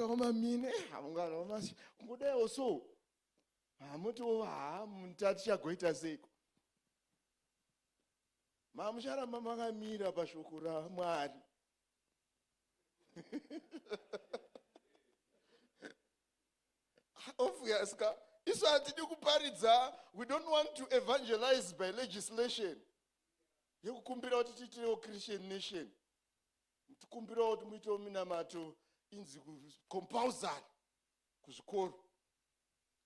Kusvika kwamamine hamungana wamasi kungodaiwo so hamuti ha tatichagoita seiko. Mamucharamba makamira pashoko raMwari. Obvious ka isu hatidi kuparidza. We don't want to evangelize by legislation yekukumbira kuti tiitirewo Christian nation, tikumbirawo kuti muitewo minamato inzi compulsory kuzvikoro,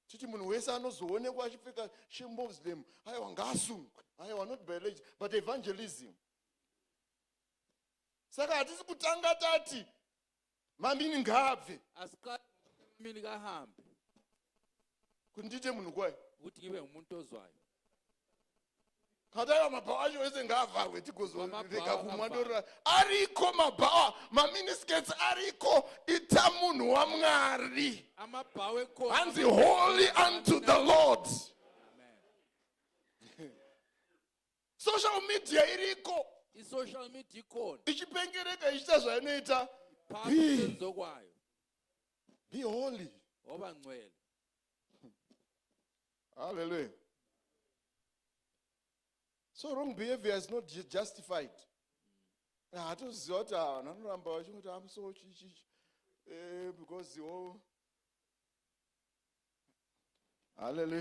titi munhu wese anozoonekwa achipfeka cheMuslim, aiwa, ngaasungwe. Aiwa, not by legis but evangelism. Saka hatisi kutanga tati mamini ngaabve. Asiqali mini kahambe. Kuti ndiite munhu kwayo. Ukuthi ngibe umuntu ozwayo. Kataiwa mabhawa acho ese ngaavharwe, tigozorega Mabhawa kumwa avharwe. doro. Ariko mabhawa, maminiskets ariko. Ita munhu waMwari. Amabhawa ekhona. Hanzi holy unto the Lord. Amen. Social media iriko. I-social media ikhona. Ichipengereka, ichiita zvainoita. Phakathi senzokwayo. Be holy. Woba ngcwele. Hallelujah. So wrong behavior is not justified. Hatoziva kuti vanhu vanoramba vachingoti am so chichichi because oh, hallelujah.